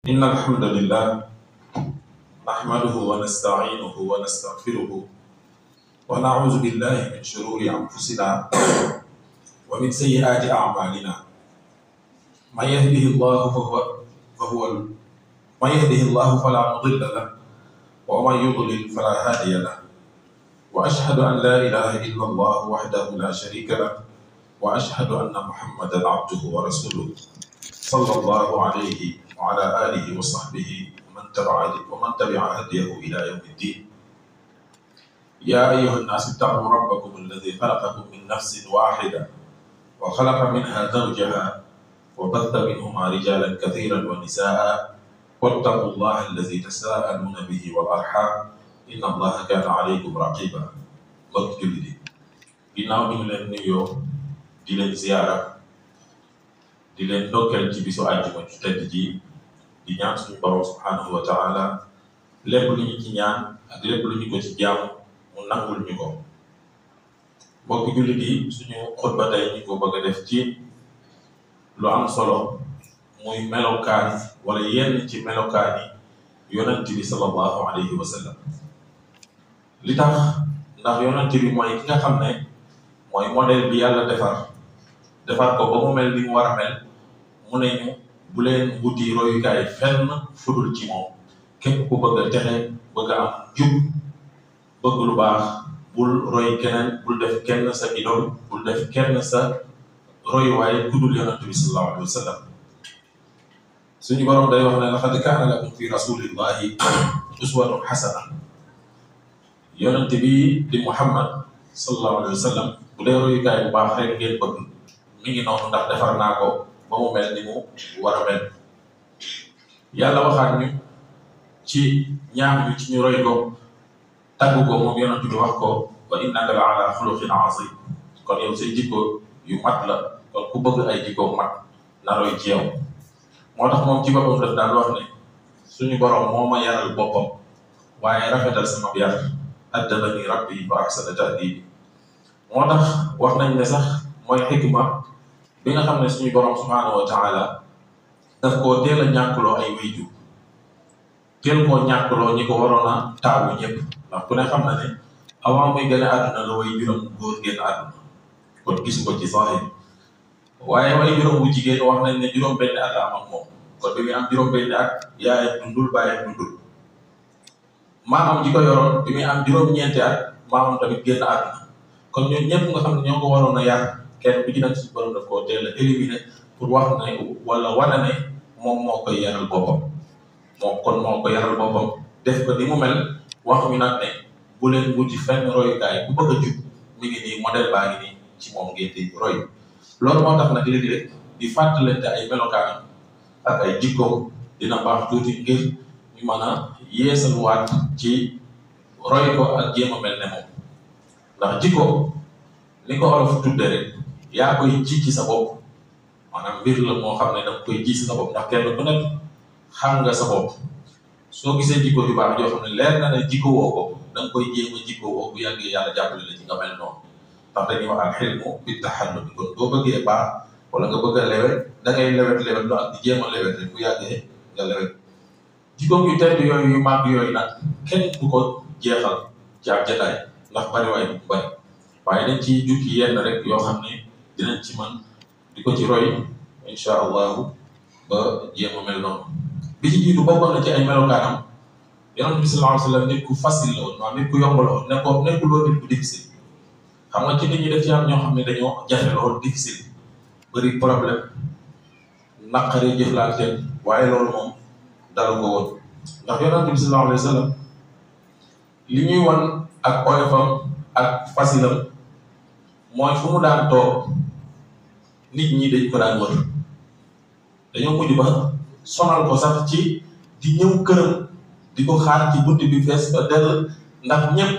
إن الحمد لله نحمده ونستعينه ونستغفره ونعوذ بالله من شرور أنفسنا ومن سيئات أعمالنا من يهده الله فهو من يهده الله فلا مضل له ومن يضلل فلا هادي له وأشهد أن لا إله إلا الله وحده لا شريك له وأشهد أن محمدا عبده ورسوله صلى الله عليه وعلى آله وصحبه ومن تبع هديه إلى يوم الدين. يا أيها الناس اتقوا ربكم الذي خلقكم من نفس واحدة وخلق منها زوجها وبث منهما رجالا كثيرا ونساء واتقوا الله الذي تساءلون به والأرحام إن الله كان عليكم رقيبا. mbokk jullit yi ginnaaw bi ñu leen nuyoo di leen ziyaara di leen ndokkeel ci bisu àjjuma ju tedd ji di ñaan suñu borom subhanahu wa taala lépp lu ñu ci ñaan ak lépp lu ñu ko ci jaamu mu nangul ñu ko. mbokk jullit yi suñu xutba tey ñu ko bëgg a def ci lu am solo muy melokaan wala yenn ci melokaan yi yonent bi sallallahu alayhi wa sallam. li tax ndax yonent bi mooy ki nga xam ne mooy modèle bi yàlla defar ko ba mu mel ni mu war a mel mu ne ñu bu leen wuti royukaay fenn fudul ci moom. képp ku bëgg a texe bëgg a am jub bëgg lu baax bul roy keneen bul def kenn sa idole bul def kenn sa royuwaay ku dul yonent bi sallallahu alayhi wa sallam. suñu borom day wax ne laqad kaana lakum fi rasulillahi uswatun hasana. yonent bi di Muhammad sallallahu alayhi wa sallam bu dee royukaay bu baax rek ngeen bëgg mi ngi noonu ndax defar naa ko ba mu mel ni mu war a mel. yàlla waxaat ñu ci ñaax ñu ci ñu roy ko tagg ko moom yonent bi wax ko wa innaka la ala xuluqin azim. kon yow say jikko yu mat la kon ku bëgg ay jikko mat na roy ci yow. moo tax moom ci boppam daf daan wax ne suñu borom moo ma yaral boppam waaye rafetal sama yar addabani rabbi fa ahsana ta'dibi. moo tax wax nañ ne sax mooy xikma bi nga xam ne suñu borom subhanahu wa taala daf koo teel a ñàkkloo ay wayjur teel koo ñàkkloo ñi ko waroon a taawu ñëpp ndax ku ne xam na ne avant muy gën a àdduna la wayjuram góor génn àdduna kon gis ko ci zahir. waaye wayjuram bu jigéen wax nañ ne juróom-benn at la am ak moom kon bi muy am juróom-benn at yaayam dundul baayam dundul. maamam ji ko yoroon bi muy am juróom-ñeenti at maamam tamit génn àdduna kon ñun ñëpp nga xam ne ñoo ko waroon a yar kenn ku ci nekk suñu borom daf koo teel a éliminer pour wax ne wala wane ne moom moo koy yaral boppam. moom kon moo ko yaral boppam def ko ni mu mel wax ñu nag ne bu leen wuti fenn royukaay bu bëgg a jub mi ngi nii modèle baa ngi nii ci moom ngeen di roy. loolu moo tax nag léegi-léeg di fàttalante ay melokaanam ak ay jikkoom dina baax tuuti ngir ñu mën a yeesaluwaat ci roy ko ak jéem a mel ne moom. ndax jikko ni ko olof tudde rek yaa koy ji ci sa bopp maanaam mbir la moo xam ne danga koy ji ci sa bopp ndax kenn ku nekk xam nga sa bopp. soo gisee jikko yu baax joo xam ne leer na ne jikko woo ko danga koy jéem a jikko woo bu yàggee yàlla jàppale la ci nga mel noonu. ndax dañuy wax al xilmu bi taxallum kon boo bëggee baax wala nga bëgg a lewet da ngay lewet lu ak di jéem a lewet rek bu yàggee nga lewet. jikkoom yu tedd yooyu yu màgg yooyu nag kenn du ko jeexal ci ab jataay ndax bari waay bu bari waaye dañ ci jukki yenn rek yoo xam ne dinañ ci man di ko ci roy insha allahu ba jéem a mel noonu. bi ci jiitu bokkoon na ci ay melokaanam yonent bi sallallahu alayhi wa sallam nit ku facile la woon maanaam nit ku yomb la woon nekkul woon nit ku difficile. xam nga ci nit ñi def ci am ñoo xam ne dañoo jafe lool difficile bëri problème naqari jëflante waaye loolu moom dalu ko woon ndax yonent bi sallallahu alayhi wa sallam li ñuy wan ak oyofam ak fasilam mooy fu mu daan toog nit ñi dañ ko daan wër dañoo mujj ba sonal ko sax ci di ñëw këram di ko xaar ci bunt bi fees ba dell ndax ñëpp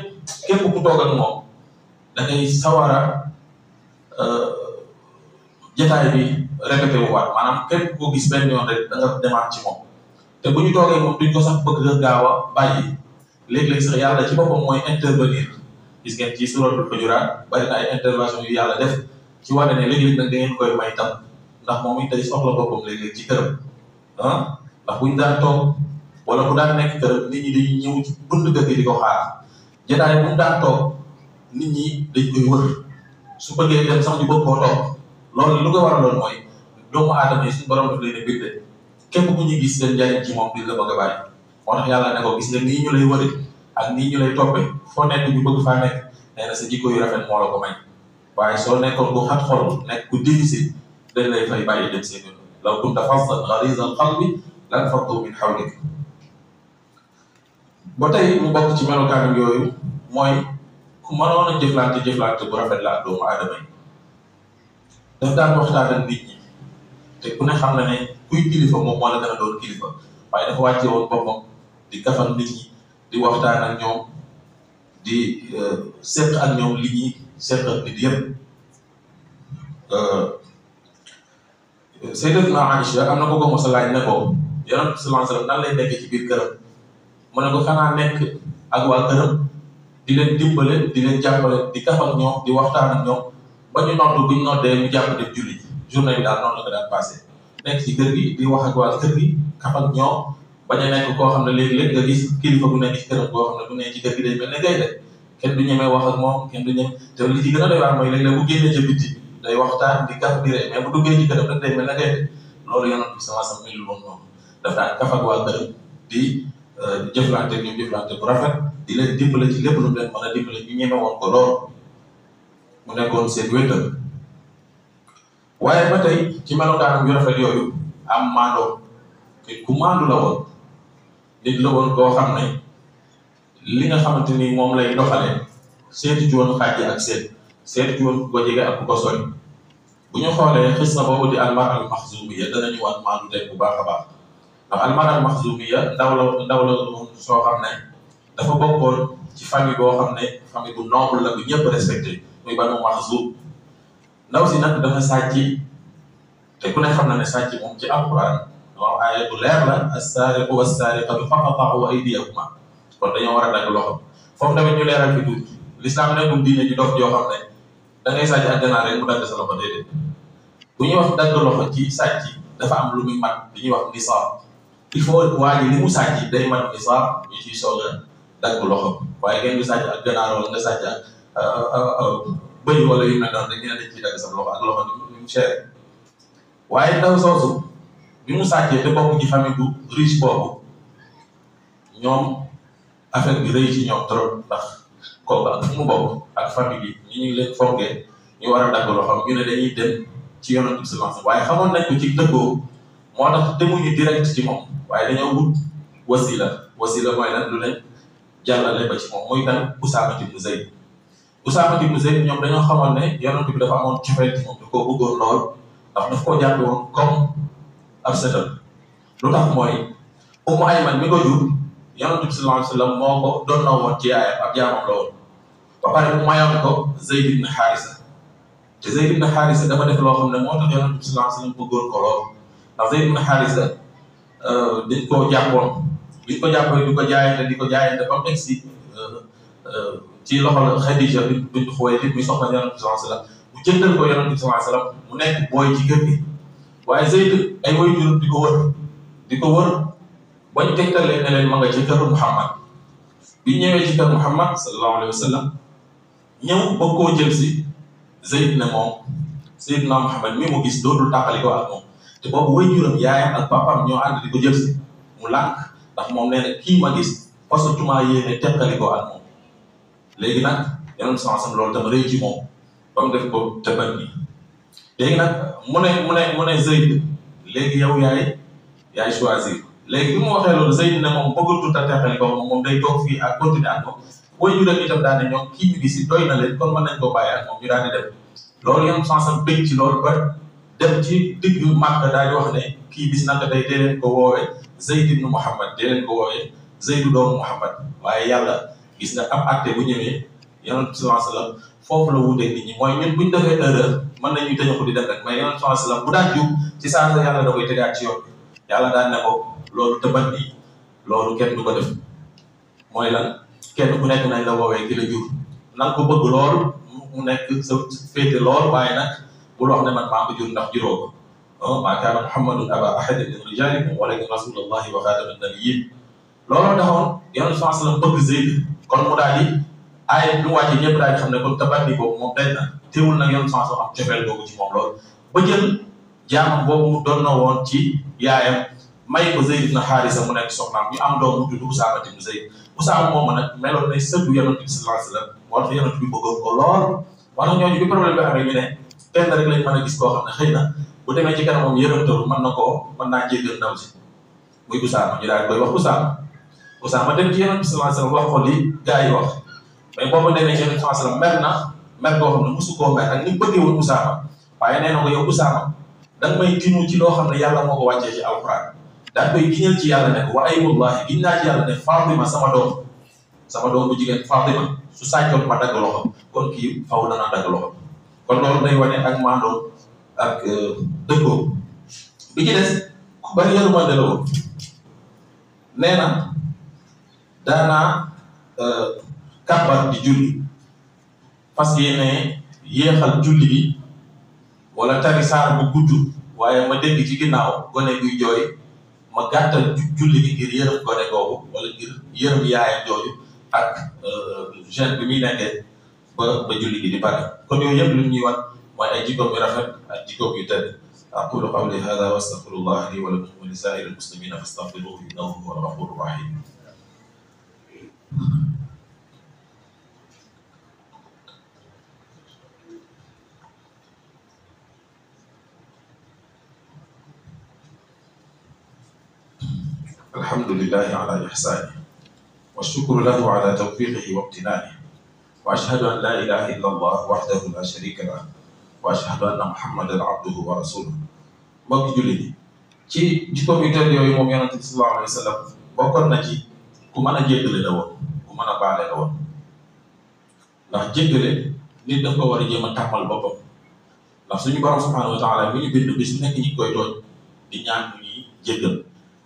képp ku toog ak moom da ngay sawara jotaay bi répété wu waat maanaam képp koo gis benn yoon rek da nga demaat ci moom. te bu ñu toogee moom duñ ko sax bëgg a gaaw a bàyyi léeg-léeg sax yàlla ci boppam mooy intervenir. gis ngeen ci suratul Hujurat bari na ay intervention yu yàlla def ci wane ne léeg-léeg nag da ngeen koy may tam ndax moom it day soxla boppam léeg-léeg ci këram ndax buñ daan toog wala bu daan nekk kër nit ñi dañuy ñëw ci bunt kër gi di ko xaar jotaay bu mu daan toog nit ñi dañ koy wër su bëggee dem sax ñu bëgg koo toog loolu lu ko waraloon mooy doomu aadama yi suñu borom daf leen a bindee képp ku ñu gis seen njariñ ci moom duñ la bëgg a bàyyi moo tax yàlla ne ko gis nga nii ñu lay wëri ak nii ñu lay toppee foo nekk ñu bëgg faa nekk nee na sa jikko yu rafet moo la ko may waaye soo nekkoon ku xat xol nekk ku difficile dañ lay fay bàyyi dem seen yoon law kunta fazzan ghalizal qalbi lanfaddu min hawlik ba tey mu bokk ci melokaanam yooyu mooy ku mënoon a jëflante bu rafet la ak doomu aadama yi daf daan waxtaan ak nit ñi te ku ne xam na ne kuy kilifa moom moo la gën a doon kilifa waaye dafa wàcce woon boppam di kafal nit ñi di waxtaan ak ñoom di seq ak ñoom li ñuy seq ak nit yëpp Sayyidatuna Aïcha am na ko mos a laaj ne ko Yonent bi sallallahu alayhi wa sallam nan lay nekk ci biir këram mu ne ko xanaa nekk ak waa këram di leen dimbale di leen jàppale di kaf ak ñoom di waxtaan ak ñoom ba ñu noddu buñ noddee ñu jàpp dem julli journée bi daal noonu la ko daan passé nekk ci kër gi di wax ak waa kër gi kaf ak ñoom bañ a nekk koo xam ne léegi-léeg nga gis kilifa bu nekk ci këram boo xam ne bu nekk ci kër gi day mel ne gaynde kenn du ñemee wax ak moom kenn du ñeme te li ci gën a doy waar mooy léeg-léeg bu génnee ca bitti day waxtaan di kaf di ree mais bu duggee ci këram rek day mel ne gaynde loolu Yonent bi sallallahu alayhi wa sallam melul woon noonu daf daan kaf ak waa këram di jëflante ñoom jëflante bu rafet di leen dimbale ci lépp lu leen mën a dimbale ñu ñeme woon ko lool mu nekkoon seen wéttal waaye ba tey ci melokaanam yu rafet yooyu am maandoo nit ku maandu la woon nit la woon koo xam ne li nga xamante ni moom lay doxalee seetu ci woon xàjji ak seetu ci woon ku ko jege ak ku ko sori bu ñu xoolee xis na boobu di almar al maxzumiya danañu wan maandu tey bu baax a baax ndax almar al maxzumiya ndaw la soo xam ne dafa bokkoon ci famille boo xam ne famille bu noble la bu ñëpp respecté muy Banu Maxzum ndaw si nag dafa sàcc te ku ne xam na ne sàcc moom ci alquran waaw aaya bu leer la as-saariqu was-saariqatu faqta'u aydiyahumaa kon dañoo war a dagg loxo foofu tamit ñu leeral fi tuuti l'islam nekkul diine ji dof joo xam ne da ngay sàcc ak ganaar rek mu dagg sa loxo déedéet bu ñuy wax dagg loxo ci sàcc dafa am lu muy mat li ñuy wax nisaab il faut waa ji li mu sàcc day mat nisaab ñu ciy soog a dagg loxo waaye kenn du sàcc ak ganaar wala nga sàcc ak bëy wala yu mel noonu dañ dañ ciy dagg sa loxo ak loxo ni mu cher waaye ndaw soosu bi mu sàccee te bokk ci famille bu riche boobu ñoom affaire bi rëy ci ñoom trop ndax kooku ak fu mu bokk ak famille bi ñu leen fonkee ñu war a dagg loxoom ñu ne dañuy dem ci Yonent bi sallallahu alayhi wasallam waaye xamoon nañ ko ci dëggoo moo tax demuñu direct ci moom waaye dañoo wut wasila mooy lan lu leen jàllale ba ci moom muy kan Usaama ibn Zayd ñoom dañoo xamoon ne Yonent bi dafa amoon cofeel ci moom da koo bëggoon lool ndax daf koo jàppe woon comme ab setal lu tax mooy Ummu Ayman mi ko jur Yonent bi sallallahu alayhi wasallam moo ko doon na woon ci yaayam ab jaamam la woon ba pare mu mayoon ko Zayd ibn Haarisa te Zayd ibn Haarisa dafa def loo xam ne moo tax Yonent bi sallallahu alayhi wasallam bëggoon ko lool ndax Zayd ibn Haarisa dañ koo jàppoon biñ ko jàppee di ko jaayante ba mu egg si ci loxo la Xadija bint Xuwaylid muy soxna Yonent bi sallallahu alayhi wasallam mu jëndal ko Yonent bi sallallahu alayhi wasallam mu nekk booy ci kër gi waaye Zayd ay waajuram di ko wër bañ tegtalee ne leen ma nga ci kër Muhammad bi ñëwee ci kër Muhammad sallallahu alayhi wasallam ñëw ba koo jël si Zayd ne moom Sayyidina Muhammad mi mu gis dootul tàqali ko ak moom te boobu waajuram yaayam ak papaam ñoo ànd di ko jël si mu lànk ndax moom nee na kii ma gis fasatuma yéene teqali ko ak moom léegi nag Yonent sallallahu alayhi wasallam loolu tam rëy ci moom ba mu def ko tëbal bi léegi nag mu ne Zayd léegi yow yaay choisir léegi bi mu waxee loolu Zayd ne moom bëggatut a teqali ko moom day toog fii ak continuer ak moom waajuram itam daal ne ñoom kii ñu gis doy na leen kon mën nañ koo bàyyi ak moom ñu daal di dem loolu Yonent sallallahu alayhi wasallam bëgg ci loolu ba dem ci digg Makka daal di wax ne kii bis naka tey dee leen ko woowee Zayd ibn Muhammad dee leen ko woowee Zaydu doomu Muhammad waaye yàlla gis nga am acte bu ñëwee Yonent sallallahu alayhi wasallam foofu la wuuteeg nit ñi mooy ñun buñ defee erreur mën nañu tëñu ko di dem rek mais Yonent sallallahu alayhi wasallam bu daan jub ci saa sa yàlla da koy tegaat ci yoon yàlla daan ne ko loolu tëbat nii loolu kenn du ko def mooy lan kenn ku nekk nañ la woowee ki la jur na nga ko bëgg lool mu nekk sa féete lool waaye nag bul wax ne man maa ko jur ndax juróo ko maa kaana Muhammadun abaa ahadin min rijaalikum walakin rasulallahi wa xaataman nabiyyiin looloo taxoon Yonent sallallahu alayhi wa sallam bëgg Zayd kon mu daal di aay lu wàcce ñëpp daal di xam ne kon tabanni boobu moom dañ na teewul nag Yonent sallallahu alayhi wa sallam am cofeel boobu ci moom lool ba jël jaamam boobu mu doon na woon ci yaayam may ko Zayd ibn Haarisa mu nekk soxnaam ñu am doom mu tudd Usaama ibn Zayd Usaama moomu nag meloon ne sëtu Yonent bi sallallahu alayhi wa sallam moo tax Yonent bi bëggoon ko lool wala ñooñu bi problème bi amee ñu ne kenn rek lañ mën a gis koo xam ne xëy na bu demee ci kanam moom yërëmtalu mën naa jéggal ndaw si muy Usaama ñu daal koy wax Usaama dem ci Yonent bi sallallahu alayhi wa sallam wax ko li gaa yi wax mais boobu demee ci Yonent bi sallallahu alayhi wa sallam mer koo xam ne mosu koo mer ak ni mu bëggee woon Usaama waaye nee na ko yow Usaama da nga may tinu ci loo xam ne yàlla moo ko wàccee ci alxuraan daal koy giñal ci yàlla ne wa aymullahi giñ naa ci yàlla ne Fatima sama doom bu jigéen Fatima su sàccoon ma dagg loxo kon kii faw danaa dagg loxo kon loolu day wane ak maandoo ak dëggoo bi ci des ku bari yërmande la woon nee na daanaa kàbbar di julli parce que ne yéexal julli bi wala tari saar bu gudd waaye ma dégg ci ginnaaw gone guy jooy ma gàttal julli gi ngir yërëm gone googu wala ngir yërëm yaayam jooju ak jeune bi muy nekkee ba julli gi di pare kon yooyu yëpp lu ñuy wax mooy ay jikkoom yu rafet ak jikkoom yu tedd aqulu qawli hada wa astaghfirullah li wa lakum wa li saa'iril muslimina fastaghfiruhu innahu huwal ghafurur rahim alhamdulillahi ala ihsanihi wa shukru lahu ala tawfiqihi wa imtinanihi wa ashhadu an la ilaha illa allah wahdahu la sharika lah wa ashhadu anna muhammadan abduhu wa rasuluhu mbokki jullit yi ci jikkoom yu tedd yooyu moom Yonent bi sallallahu alayhi wa sallam bokkoon na ci ku mën a jéggale la woon ku mën a baale la woon ndax jéggale nit daf ko war a jéem a tàmmal boppam ndax suñu borom subhanahu wa taala bi ñu bind bis nekk ñi koy tooñ di ñaan ñu ñuy jéggal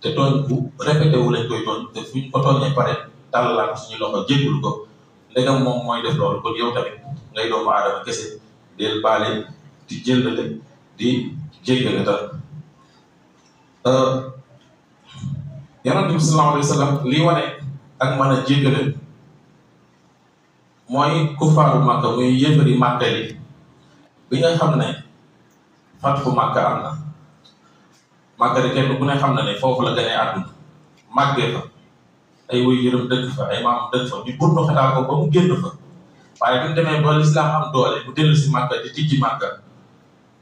te tooñ bu répété wu lañ koy tooñ te fuñ ko tooñee pare tàllal suñu loxo jéggalu ko ndegam moom mooy def loolu kon yow tamit ngay doomu aadama kese del baale di jëllale di jéggale ta Yonent bi sallallahu alayhi wa sallam lii wane ak mën a jéggale mooy kuffaaru Makka muy yéefari Makka yi bi nga xam ne fatxu Makka am na Makka de kenn ku ne xam na ne foofu la gënee àdduna màggee fa ay wuy yërëm dëkk fa ay maam dëkk fa ñu bundu xataa ko ba mu génn fa waaye bi mu demee ba lislaam am doole bu dellu si Makka di tijji Makka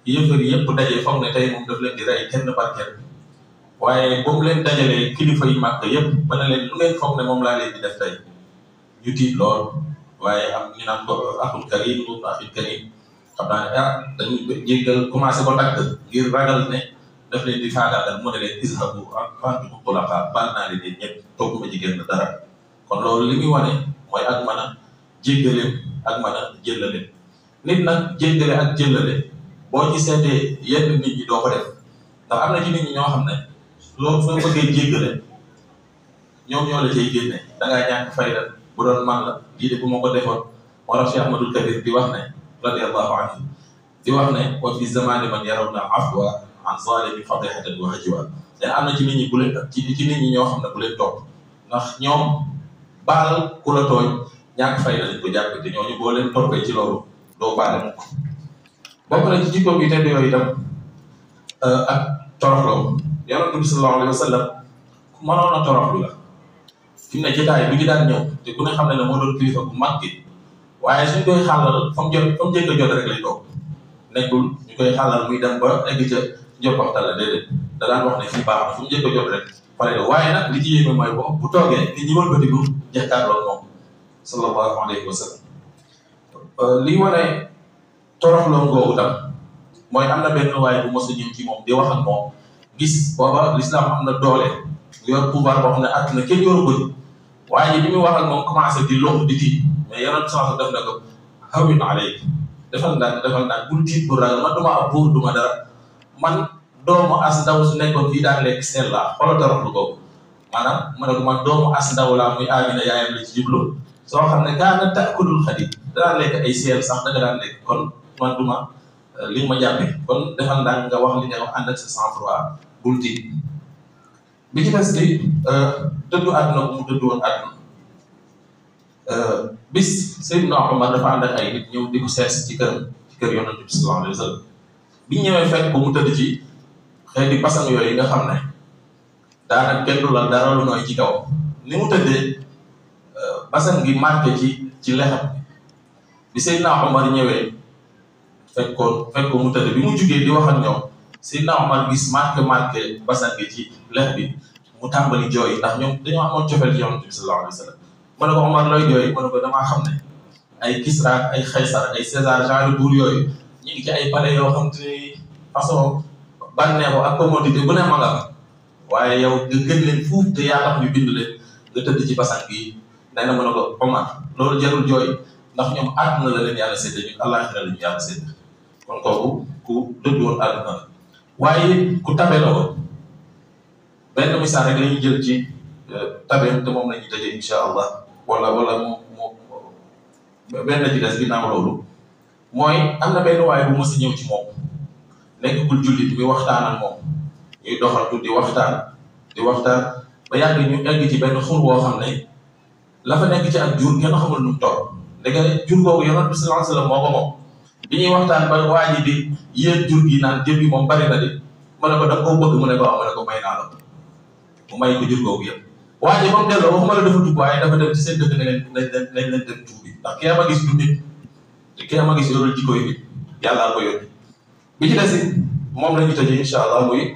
yëfër yëpp dajee foog ne tey moom daf leen di rey kenn par kenn waaye ba mu leen dajalee kilifa yi Makka yëpp ba ne leen lu ngeen foog ne moom laa leen di def tey ñu tiit lool waaye am ñu naan ko axul karim ibnu axil karim xam naa ne dañu jéggal commencé ko tàgg ngir ragal ne daf leen di faagaagal mu ne leen izhabu antum tulaqa baal naa leen ñëpp tooguma jigéen dara kon loolu li muy wane mooy ak mën a jéggale ak mën a jëllale nit nag jéggale ak jëllale boo ci seetee yenn nit ñi doo ko def ndax am na ci nit ñi ñoo xam ne loolu soo bëggee jéggale ñoom ñoo la cay génne da ngaa ñàkk fayda bu doon man la lii de bu ma ko defoon moo tax Cheikh Ahmadul Kabir di wax ne radiyallahu anhu di wax ne wa fi zamani man yarawna afwa an zalimi fadihatan wa hajwa te am na ci nit ñi bu leen ci nit ñi ñoo xam ne bu leen topp ndax ñoom baal ku la tooñ ñàkk fayda lañ ko jàpp te ñooñu boo leen toppee ci loolu doo baale mukk bokk na ci jikko bi tedd yooyu itam ak toroxloo Yonent bi sallallahu alayhi wa sallam ku mënoon a toroxlu la fi mu ne jotaay bi ñu daan ñëw te ku ne xam ne ne moo doon kilifa bu mag gi waaye suñ koy xàllal fa mu njëkk a jot rek lay toog nekkul ñu koy xàllal muy dem ba egg ca njoppaxtal la déedéet da daan wax ne fii baax na fu mu njëkk a jot rek pare de waaye nag li ci yéeme mooy bu toogee nit ñi wëlbatiku jàkkaarloo moom sallallahu alayhi wa sallam lii wane toroxloo ngoogu tam mooy am na benn waaye bu mos a ñëw ci moom di wax ak moom gis booba l'islam am na doole yor pouvoir boo xam ne àdduna kenn yoru ko waaye ji bi muy wax ak moom commencé di loxu di tiit mais yeneen sens def na ko hawwin alayk defal ndànk bul tiit bu ragal man duma ab buur duma dara man doomu as ndaw su nekkoon fii daan lekk seel laa xoolal toroxlu ko maanaam mu ne ko man doomu as ndaw laa muy Amina yaayam la ci jublu soo xam ne kaana ta'kulul xadid daan lekk ay seel sax da nga daan lekk kon man duma li ma jàppee kon defal ndànk nga wax li nga wax ànd ak sa sang-froid bul tiit bi ci des di dëddu àdduna bu mu dëddu woon àdduna bis Seydina Omar dafa ànd ak ay nit ñëw di ko seet ci kër Yonent bi sallallahu alayhi wa sallam bi ñëwee fekk ko mu tëdd ci xeeti basan yooyu nga xam ne daanaka kenn du la dara lu nooy ci kaw ni mu tëddee basan gi marqué ci lexam bi Seydina Omar ñëwee fekk ko mu tëdd bi mu jugee di wax ak ñoom Seydina Omar gis marqué basan gi ci lex bi mu tàmbali jooy ndax ñoom dañoo amoon cofeel ci Yonent bi sallallahu alayhi wa sallam ma ne ko Omar looy jooy ma ne ko damaa xam ne ay Kisra ay Xaysar ay César genre buur yooyu ñu ngi ci ay palais yoo xam te ni façon bànneexu ak commodité bu ne ma nga fa waaye yow nga gën leen fuuf te yaa tax ñu bind leen nga tëdd ci basan gi nee na ma ne ko Omar loolu jarul jooy ndax ñoom àdduna la leen yàlla sédd ñun àllaaxira la ñu yàlla sédd kon kooku ku dëddu woon àdduna la waaye ku tabe la woon benn misaal rek la ñuy jël ci tabeem te moom la ñuy tëjee incha allah wala mu benn ci des ginnaaw loolu mooy am na benn waaye bu mës a ñëw ci moom nekkul jullit bi waxtaan ak moom ñuy doxantu di waxtaan ba yàgg ñu egg ci benn xur boo xam ne la fa nekk ci ak jur kenn xamul nu mu toll ndeke jur googu Yonent bi sallallahu alayhi wa sallam moo ko moom bi ñuy waxtaan ba waa ji di yéen jur gi naan jur gi moom bari na de ma ne ko da nga koo bëgg mu ne ko ma ne ko may naa la mu may ko jur googu yëpp waa ji moom delloo waxuma la dafa tuub waaye dafa dem ci seen dëkk ne leen dem tuubi ndax kii ma gis du nit te kii ma gis yorul jikko yi nit yàllaa ko yónni bi ci des it moom la ñu tëjee incha allah muy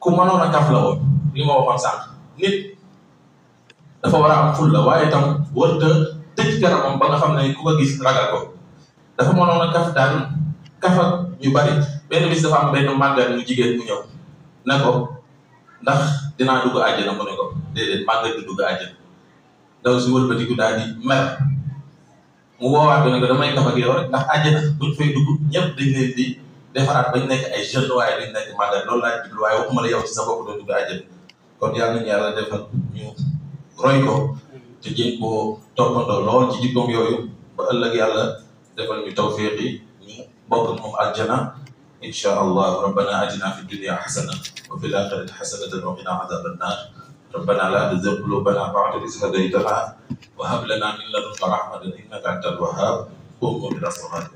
ku mënoon a kaf la woon li ma waxoon sànq nit dafa war a am ful la waaye itam warut a tëj kanamam ba nga xam ne ku ko gis ragal ko dafa mënoon a kaf daan kaf ak ñu bari benn bis dafa am benn màggat mu jigéen mu ñëw ne ko ndax dinaa dugg àjjana mu ne ko déedéet màggat du dugg àjjana daw si wëlbatiku daal di mer mu woowaat ko ne ko damay kaf ak yow rek ndax àjjana buñ fay dugg ñëpp dañ leen di defaraat bañ nekk ay jeunes waaye dañ nekk màggat loolu laa jublu waaye waxuma la yow ci sa bopp doo dugg àjjana kon yàlla nañu yàlla defal ñu roy ko te jéem koo toppandoo lool ci jikkoom yooyu ba ëllëg yàlla defal ñu tawfiq yi ñu bokk moom aljana insha allah rabbana atina fi dunya hasana wa fil akhirati hasanatan wa qina adhaban nar rabbana la tuzigh qulubana ba'da idh hadaytana wa hab lana min ladunka rahmatan innaka antal wahhab qum ila salati